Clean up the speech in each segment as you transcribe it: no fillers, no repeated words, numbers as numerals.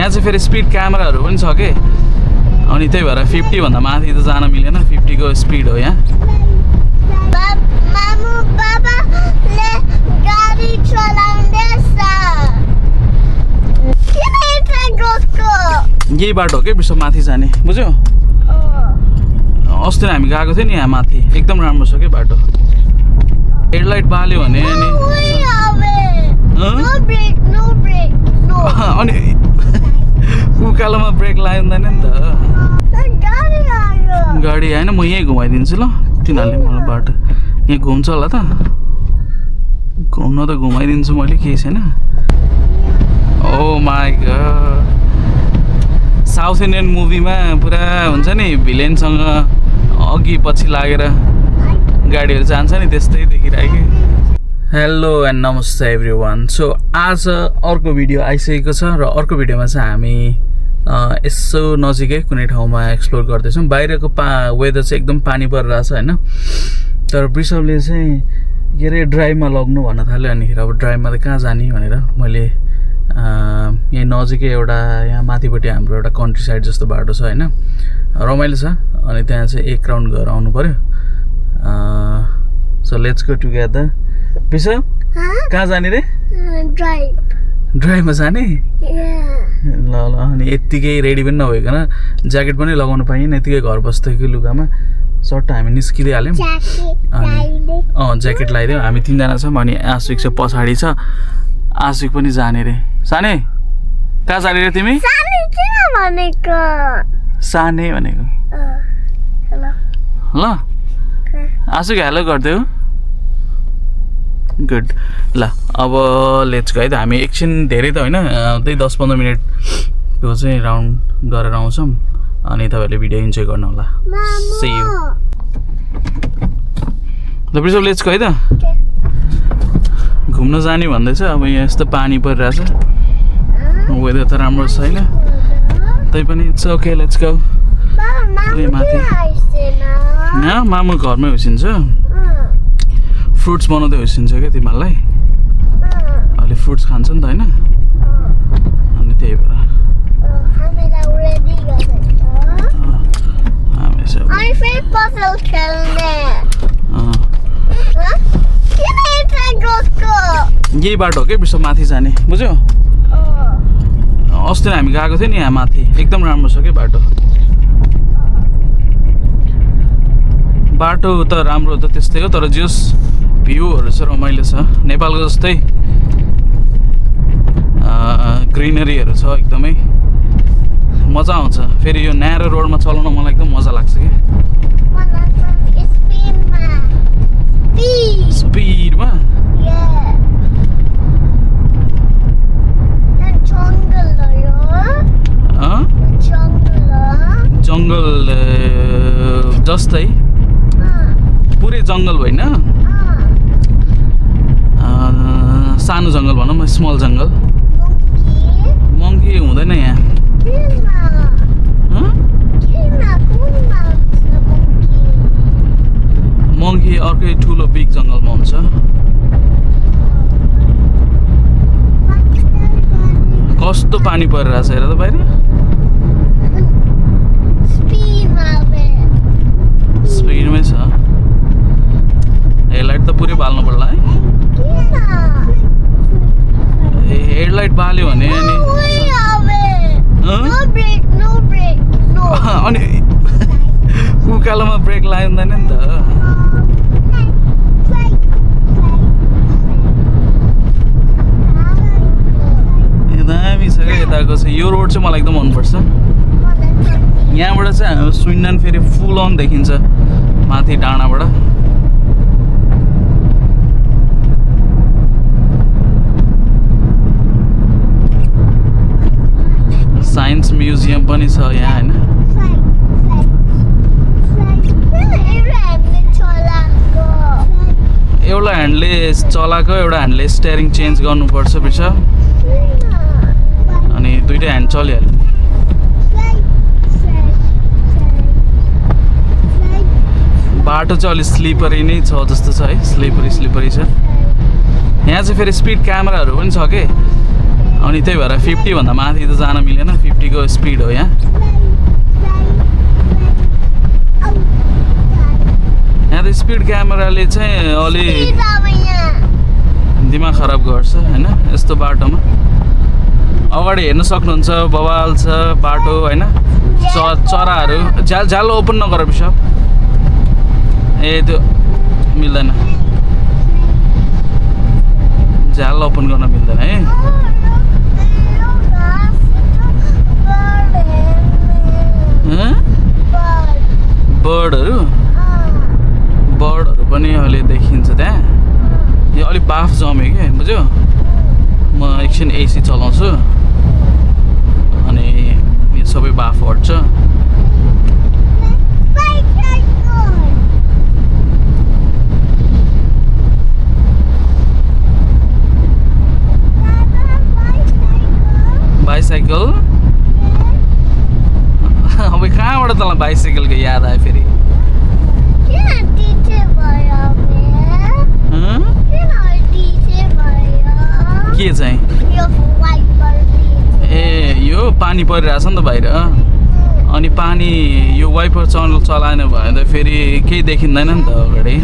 यहाँ चाहिँ फेरि स्पिड क्यामेराहरू पनि छ के अनि त्यही भएर 50 भन्दा माथि त जान मिलेन 50 को स्पिड हो यहाँ यही बाटो हो के विश्व माथि जाने बुझ्यौ अस्ति हामी गएको थियो नि यहाँ माथि एकदम राम्रो छ के बाटो हेडलाइट बाल्यो भने अनि उकालोमा ब्रेक लाग्दैन नि त गाडी आएन म यहीँ घुमाइदिन्छु ल तिनीहरूले मलाई बाटो यहाँ घुम्छ होला त घुम्न त घुमाइदिन्छु मैले केही छैन ओ माई गॉड साउथ इन्डियन मुभीमा पुरा हुन्छ नि भिलेनसँग अघि पछि लागेर गाडीहरू जान्छ नि त्यस्तै देखिरहेको हेलो एन्ड नमस्ते एभ्रिवान सो आज अर्को भिडियो आइसकेको छ र अर्को भिडियोमा चाहिँ हामी यसो नजिकै कुनै ठाउँमा एक्सप्लोर गर्दैछौँ बाहिरको वेदर चाहिँ एकदम पानी परिरहेछ होइन तर वृषभले चाहिँ के अरे ड्राइभमा लग्नु भन्न थाल्यो अनिखेर अब ड्राइभमा त कहाँ जाने भनेर मैले यहाँ नजिकै एउटा यहाँ माथिपट्टि हाम्रो एउटा कन्ट्री साइड जस्तो बाटो छ होइन रमाइलो छ अनि त्यहाँ चाहिँ एक राउन्ड गरेर आउनु पऱ्यो सो लेट्स गो टुगेदर विशव कहाँ जाने रे ड्राइभमा जाने ल ल अनि यत्तिकै रेडी पनि नभइकन ज्याकेट पनि लगाउनु पाइएन यत्तिकै घर बस्दैको लुगामा सर्ट हामी निस्किदिइहाल्यौँ अनि ज्याकेट लगाइदियौँ हामी तिनजना छौँ अनि आशिक चाहिँ पछाडि छ आशिक पनि जाने रे साने कहाँ जाने रे तिमी साने भनेको ल आशिक हेलो गरिदेऊ गुड ल अब लेट्स गो है त हामी एकछिन धेरै त होइन त्यही 10-15 मिनटको चाहिँ राउन्ड गरेर आउँछौँ अनि तपाईँहरूले भिडियो इन्जोय गर्नु होला सी यू ल वृषभ लेट्स गो है त घुम्न जाने भन्दैछ अब यहाँ यस्तो पानी परिरहेछ वेदर त राम्रो छैन तैपनि इट्स ओके लेट्स गो माथि यहाँ मामु घरमै उसिन्छ फ्रुट्स बनाउँदै उसिन्छ क्या तिमीहरूलाई अहिले फ्रुट्स खान्छ नि त होइन अनि त्यही भएर यही बाटो हो के विश्व माथि जाने बुझ्यौ अस्ति हामी गएको थियो नि यहाँ माथि एकदम राम्रो छ कि बाटो त राम्रो त त्यस्तै हो तर जस भ्यूहरू चाहिँ रमाइलो छ नेपालको जस्तै ग्रिनरीहरू छ एकदमै मजा आउँछ फेरि यो न्यारो रोडमा चलाउन मलाई एकदम मजा लाग्छ क्या स्पिडमा जङ्गल जस्तै पुरै जङ्गल होइन सानो जङ्गल भनौँ न स्मल जङ्गल मङ्की हुँदैन यहाँ मङ्की अर्कै ठुलो बिग जङ्गलमा हुन्छ कस्तो पानी परिरहेछ हेर त बाहिर स्पिडमै छ हेडलाइट त पुरै बाल्नु पर्ला है हेडलाइट बाल्यो भने अनि उकालोमा ब्रेक लाग्दैन नि त दामी छ क्या यताको चाहिँ यो रोड चाहिँ मलाई एकदम मनपर्छ यहाँबाट चाहिँ स्विन्डन फेरि फुल अन देखिन्छ माथि डाँडाबाट साइन्स म्युजियम पनि छ यहाँ होइन एउटा ह्यान्डले चलाएको एउटा ह्यान्डले स्टेयरिङ चेन्ज गर्नुपर्छ पछि अनि दुइटै ह्यान्ड चलिहाल्यो बाटो चाहिँ अलिक स्लिपरी नै छ जस्तो छ है स्लिपरी छ यहाँ चाहिँ फेरि स्पिड क्यामेराहरू पनि छ के अनि त्यही भएर 50 भन्दा माथि त जान मिलेन 50 को स्पिड हो यहाँ यहाँ त स्पिड क्यामेराले चाहिँ अलि दिमाग खराब गर्छ हैन यस्तो बाटोमा अगाडि हेर्न सक्नुहुन्छ बवाल छ बाटो हैन चराहरू झ्याल ओपन नगर बिशप ए त्यो मिल्दैन झ्याल ओपन गर्न मिल्दैन है बर्डहरू पनि अहिले देखिन्छ त्यहाँ यो अलिक बाफ जम्यो कि बुझ्यो म एकछिन एसी चलाउँछु अनि यो सबै बाफ हट्छ बाइसाइकल अब कहाँबाट तँलाई बाइसाइकलको याद आयो फेरि के चाहिँ ए यो पानी परिरहेछ नि त बाहिर अनि पानी यो वाइपर चलाएन भने त फेरि केही देखिँदैन नि त अगाडि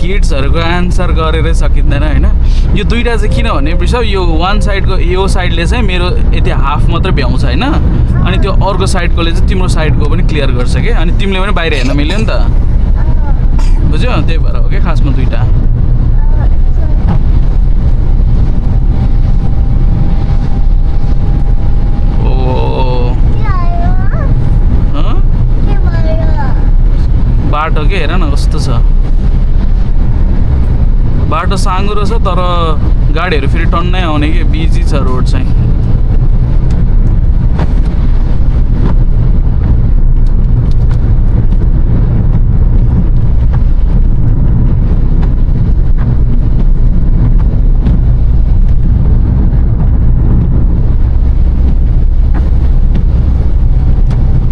किड्सहरूको आन्सर गरेरै सकिँदैन होइन यो दुईवटा चाहिँ किनभने बिर्स यो वान साइडको यो साइडले चाहिँ मेरो यति हाफ मात्रै भ्याउँछ होइन अनि त्यो अर्को साइडकोले चाहिँ तिम्रो साइडको पनि क्लियर गर्छ कि अनि तिमीले पनि बाहिर हेर्न मिल्यो नि त बुझ्यो त्यही भएर हो क्या खासमा दुईवटा बाटो के हेर न कस्तो छ बाटो साँगुरो छ तर गाडीहरू फेरि टन्नै आउने कि बिजी छ रोड चाहिँ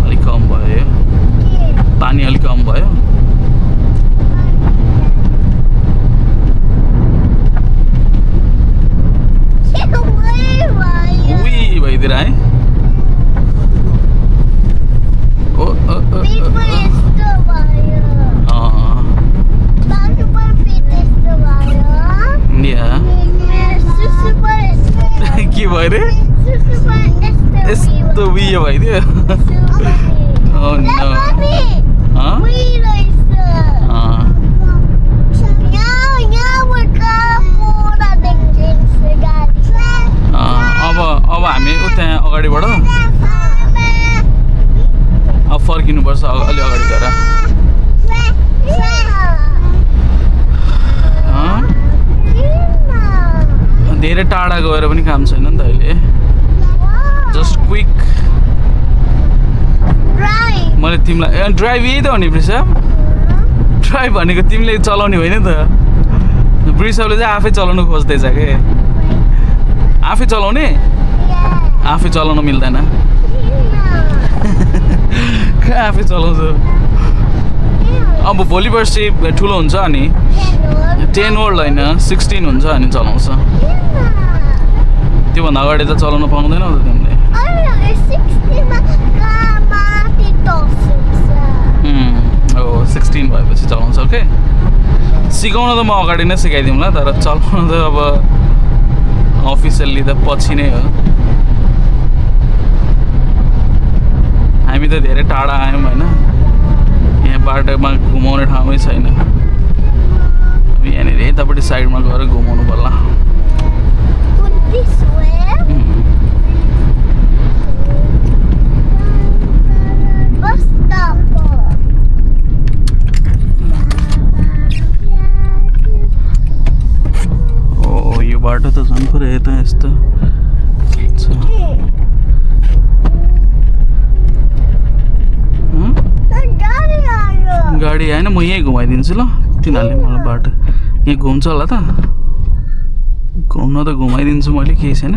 अलिक कम भयो पानी अलिक कम भयो भइदिएर है के भयो रे यस्तो उयो भइदियो अब हामी उता अगाडिबाट अब फर्किनुपर्छ अलि अगाडि गएर धेरै टाढा गएर पनि काम छैन नि त अहिले जस्ट क्विक मैले तिमीलाई ड्राइभ यही त हो नि वृषभ ड्राइभ भनेको तिमीले चलाउने होइन त वृषभले चाहिँ आफै चलाउनु खोज्दैछ के आफै चलाउने आफै चलाउन मिल्दैन आफै चलाउँछु अब भोलि पर्सि ठुलो हुन्छ अनि 10 वर्ल्ड होइन 16 हुन्छ अनि चलाउँछ त्योभन्दा अगाडि त चलाउन पाउँदैन त तिमीले हो 16 भएपछि चलाउँछ ओके सिकाउन त म अगाडि नै सिकाइदिउँला तर चलाउन त अब अफिसियल्ली त पछि नै हो हामी त धेरै टाढा आयौँ होइन यहाँ बाटोमा घुमाउने ठाउँै छैन अब यहाँनिर यतापट्टि साइडमा गएर घुमाउनु पर्ला यो बाटो त झन् पुरै यता यस्तो गाडी आएन म यहीँ घुमाइदिन्छु ल तिनीहरूले मलाई बाटो यहाँ घुम्छ होला त घुम्न त घुमाइदिन्छु मैले केही छैन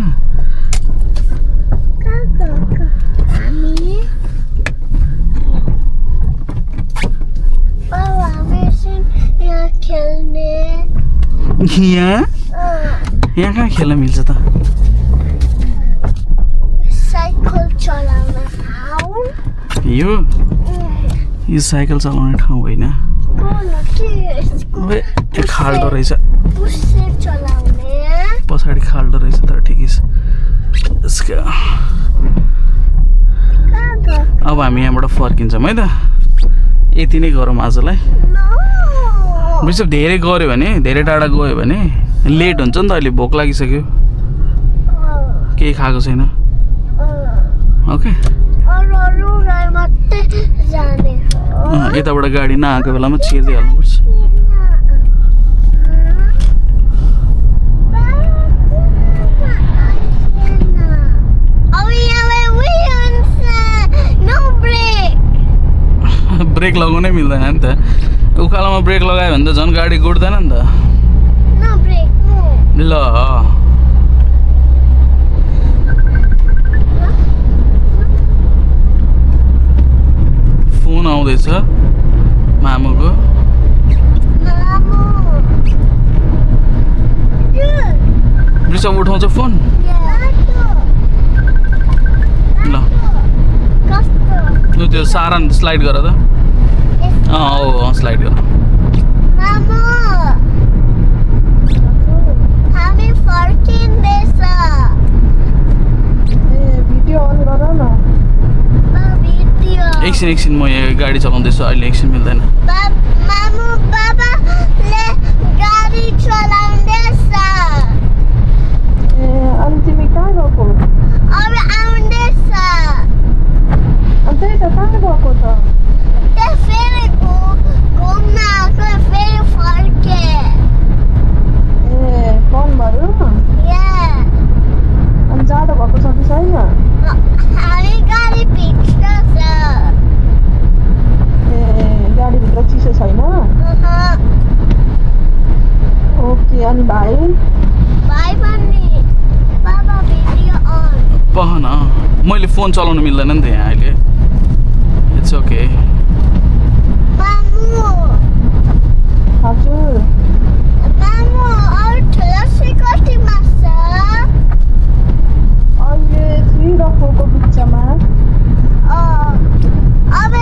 यहाँ कहाँ खेल्न मिल्छ त? साइकल चलाउन ठाउँ यो साइकल चलाउने ठाउँ होइन। खाल्डो रहेछ, पछाडि खाल्डो रहेछ तर ठिकै छ। अब हामी यहाँबाट फर्किन्छौँ है त। यति नै गरौँ आजलाई। बिचमा धेरै गऱ्यो भने, धेरै टाढा गयो भने लेट हुन्छ नि त। अहिले भोक लागिसक्यो, केही खाएको छैन। ओके, यताबाट गाडी नआएको बेलामा छिर्दिइहाल्नुपर्छ। ब्रेक लगाउनै मिल्दैन नि त। उकालोमा ब्रेक लगायो भने त झन् गाडी गुड्दैन नि त। ल फोन आउँदैछ मामुको। रिसभ उठाउँछ फोन। ल त्यो सारा स्लाइड गर त। हो स्लाइड गर। हामी फर्किँदैछ। भिडियो अन गर न। एकछिन म यहाँ गाडी चलाउँदैछु, अहिले एकछिन मिल्दैन। मामु बाबाले गाडी चलाउँदैछ। अनि तिमी कहाँ गएको? अब आउँदैछ। त्यही त, कहाँ गएको त? फेरि घुम्न आएको, फेरि फर्के। फोन भयो? अनि जाडो भएको छ कि छैन? हामी गाडी भित्र छ। गाडीभित्र चिसो छैन? ओके। अनि भाइ पनि बाबा भिडियो अन। पहन, मैले फोन चलाउनु मिल्दैन नि त यहाँ अहिले। It's okay. हजुर मामु, अरू ठुलो कतिमा छ? अहिले 3 र 4 को बिचमा। अब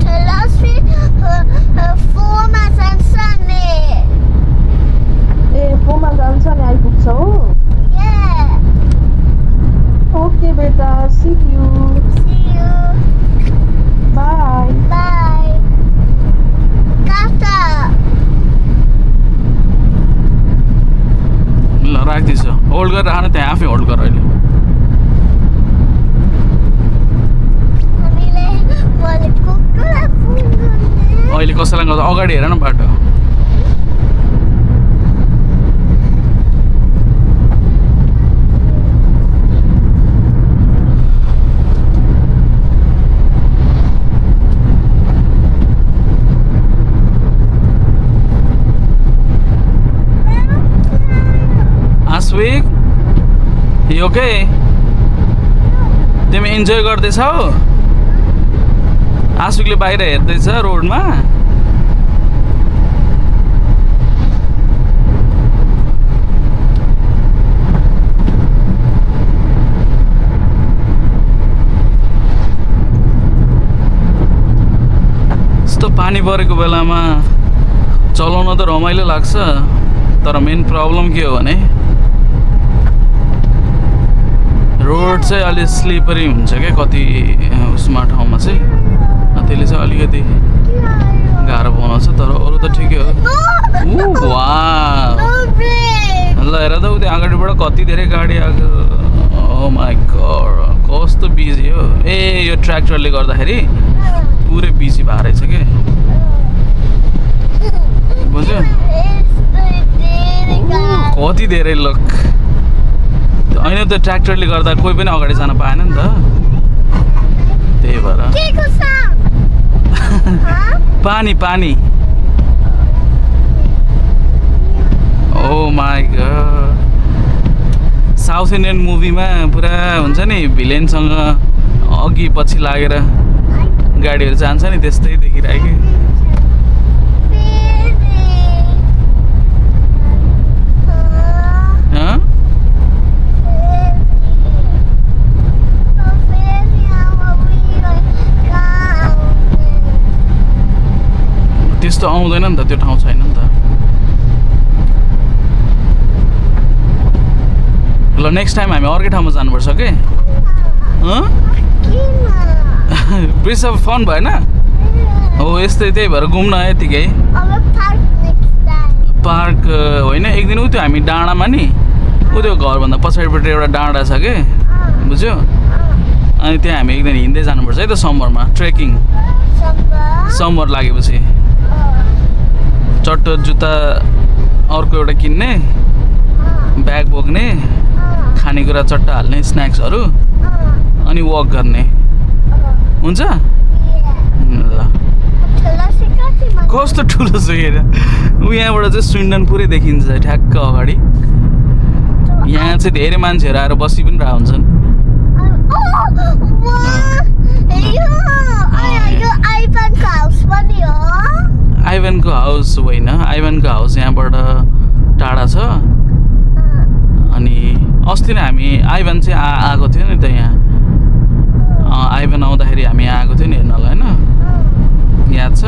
ठुलो 4 मा जान्छ नि। 4 मा जान्छ नि, आइपुग्छौ? ओके बेटा, सी यू। बाई। ल राख्दैछ, होल्ड गरेर राख्न, त्यहाँ आफै होल्ड गर। अहिले कसैलाई गर्दा अगाडि हेर न बाटो। आस्विक, यो ओके? तिमी इन्जोय गर्दैछौ? आस्विकले बाहिर हेर्दैछ रोडमा। यस्तो पानी परेको बेलामा चलाउन त रमाइलो लाग्छ, तर मेन प्रब्लम के हो भने रोड चाहिँ अलि स्लिपरी हुन्छ क्या कति उसमा ठाउँमा चाहिँ। त्यसले चाहिँ अलिकति गाह्रो बनाउँछ, तर अरू त ठिकै हो। वाह, ल हेर त उता अगाडिबाट कति धेरै गाडी आएको। ओ माई गॉड, कस्तो बिजी हो। यो ट्र्याक्टरले गर्दाखेरि पुरै बिजी भएर रहेछ क्या। बुझ्यो? कति धेरै लोक। होइन त ट्र्याक्टरले गर्दा कोही पनि अगाडि जान पाएन नि त, त्यही भएर। पानी। ओ माई गॉड, साउथ इन्डियन मुभीमा पुरा हुन्छ नि भिलेनसँग अघि पछि लागेर गाडीहरू जान्छ नि, त्यस्तै देखिरहेको। त्यस्तो आउँदैन नि त त्यो ठाउँ छैन नि त ल नेक्स्ट टाइम हामी अर्कै ठाउँमा जानुपर्छ के प्रिन्स अब फन भएन हो यस्तै त्यही भएर घुम्न यतिकै पार्क होइन एक दिन उ त्यो हामी डाँडामा नि उ त्यो घरभन्दा पछाडिपट्टि एउटा डाँडा छ के बुझ्यो अनि त्यहाँ हामी एक दिन हिँड्दै जानुपर्छ है त समरमा ट्रेकिङ समर लागेपछि चट्टो जुत्ता अर्को एउटा किन्ने ब्याग बोक्ने खानेकुरा चट्टा हाल्ने स्न्याक्सहरू अनि वक गर्ने हुन्छ ल कस्तो ठुलो छ हेर ऊ यहाँबाट चाहिँ स्विन्डन पुरै देखिन्छ ठ्याक्क अगाडि यहाँ चाहिँ धेरै मान्छेहरू आएर बसी पनि रहेको हुन्छन् आइभनको हाउस होइन आइभनको हाउस यहाँबाट टाढा छ अनि अस्ति नै हामी आइभन चाहिँ आएको थियो नि त यहाँ आइभन आउँदाखेरि हामी आएको थियो नि हेर्नलाई होइन याद छ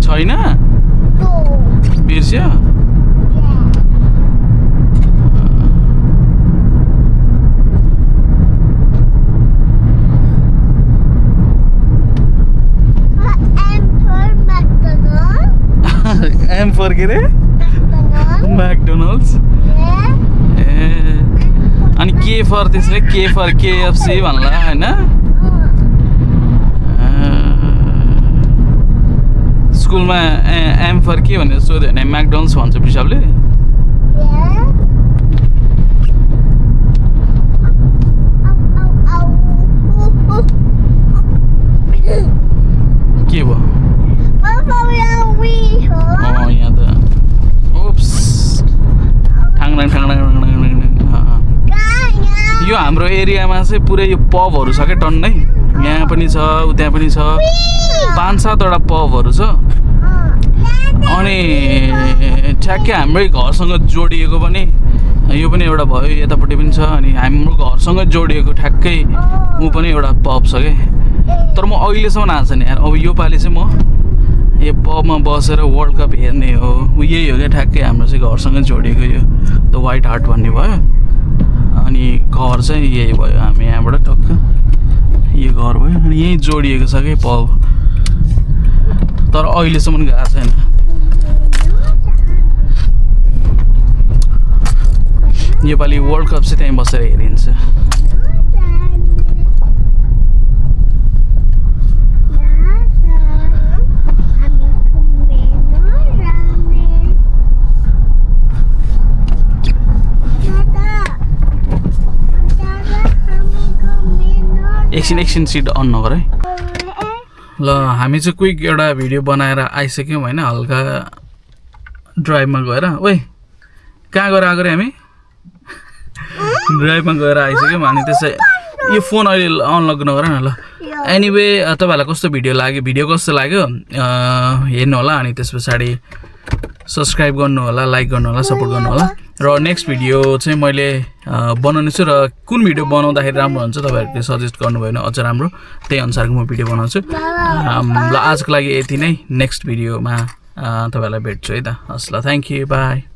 छैन बिर्स्यो एम फर के रे म्याकडोनल्ड्स ए अनि के फर त्यसले के फर केएफसी भन्ला होइन स्कुलमा एम फर के भनेर सोध्यो भने म्याकडोनल्ड्स भन्छ पिसाबले के भयो यहाँ त ओप्स ठाङडाङ यो हाम्रो एरियामा चाहिँ पुरै यो पबहरू छ क्या टन्नै यहाँ पनि छ त्यहाँ पनि छ 5-7वटा पबहरू छ अनि ठ्याक्कै हाम्रै घरसँग जोडिएको पनि यो पनि एउटा भयो यतापट्टि पनि छ अनि हाम्रो घरसँग जोडिएको ठ्याक्कै ऊ पनि एउटा पब छ क्या तर म अहिलेसम्म आएको छैन यार अब यो पालि चाहिँ म यो पबमा बसेर वर्ल्ड कप हेर्ने हो यही हो क्या ठ्याक्कै हाम्रो चाहिँ घरसँग जोडिएको यो द वाइट हार्ट भन्ने भयो अनि घर चाहिँ यही भयो हामी यहाँबाट टक्क यो घर भयो अनि यहीँ जोडिएको छ कि पब तर अहिलेसम्म गएको छैन योपालि वर्ल्ड कप चाहिँ त्यहीँ बसेर हेरिन्छ एकछिन सिट अन नगर है ल हामी चाहिँ क्विक एउटा भिडियो बनाएर आइसक्यौँ होइन हल्का ड्राइभमा गएर ओइ कहाँ गएर आएको रे हामी ड्राइभमा गएर आइसक्यौँ अनि त्यसै यो फोन अहिले अनलक नगर न ल एनिवे तपाईँहरूलाई कस्तो भिडियो कस्तो लाग्यो हेर्नु होला अनि त्यस पछाडि सब्सक्राइब गर्नु होला लाइक गर्नु होला सपोर्ट गर्नु होला र नेक्स्ट भिडियो चाहिँ मैले बनाउने छु र कुन भिडियो बनाउँदाखेरि राम्रो हुन्छ तपाईँहरूले सजेस्ट गर्नुभयो भने अझ राम्रो त्यही अनुसारको म भिडियो बनाउँछु ल आजको लागि यति नै नेक्स्ट भिडियोमा तपाईँहरूलाई भेट्छु है त हस् ल थ्याङ्क यू बाई